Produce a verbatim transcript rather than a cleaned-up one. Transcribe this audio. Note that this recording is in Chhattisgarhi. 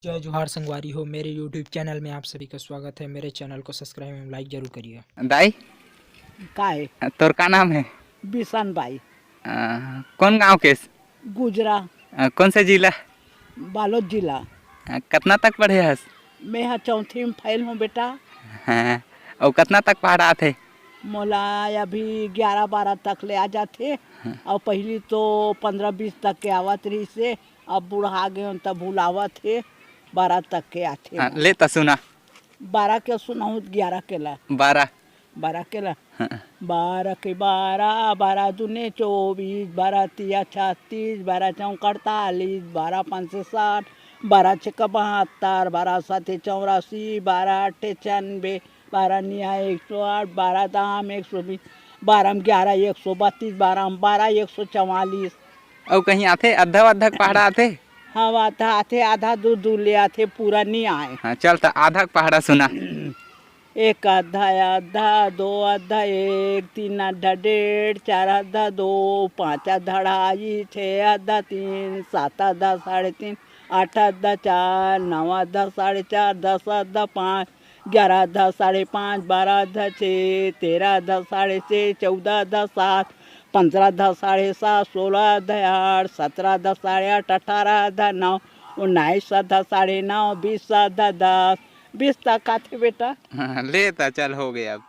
जय जोहार संगवारी हो, मेरे YouTube चैनल में आप सभी का स्वागत है। मेरे चैनल को सब्सक्राइब एवं लाइक जरूर करिएगा। दाई, का है? तोर का नाम है? बिशन बाई। अ, कौन गांव के? गुजरा। अ, कौन से जिला? बालोद जिला। अ, कतना तक पढ़े हस? मैं हा चौथी में फेल हूँ बेटा। हाँ, अउ कतना तक पहाड़ा आथे? मोला अभी ग्यारह बारह तक ले आ जाथे। हाँ। अउ पहली तो पंद्रह बीस तक के आवत रहिस हे, अब बुढ़ा गए हूँ तब भुलावत हे, बारह तक के आथे। हाँ, ले त सुना। बारह के सुनाहूँ, ग्यारह के ला। बारह। बारह के ला। हाँ। बारह के बारह, बारह दूने चौबीस, बारह तिया छत्तीस, बारह चौक अड़तालीस, बारह पाँच से साठ, बारह छक बहत्तर, बारह साते चौरासी, बारह अट्ठे छियानबे, बारह निया एक सौ आठ, बारह दाम एक सौ बीस, बारह में ग्यारह एक सौ बत्तीस, बारह में बारह एक सौ चवालीस। अउ कहीं आथे, आधा आधा पहाड़ा आथे? हाँ, आधा आथे, आधा दूर दूर ले आथे, पूरा नहीं आए। हाँ, चल त आधा पहाड़ा सुना। एक आधा, आधा, दो आधा, एक, तीन आधा, डेढ़, चार आधा, दो, पाँच आधा, ढाई, छः आधा, तीन, सात आधा, साढ़े तीन, आठ आधा, चार, नौ आधा, साढ़े चार, दस आधा, पाँच, ग्यारह आधा, साढ़े पाँच, बारह आधा, छः, तेरह आधा, साढ़े छः, चौदह आधा, सात, पंद्रह आधा, साढ़े सात, सोलह आधा, आठ, सत्रह आधा, साढ़े आठ, अठारह आधा, नौ, उन्नीस आधा, साढ़े नौ, बीस आधा, दस, बीस तक आथे बेटा। हाँ, ले त चल, हो गया अब।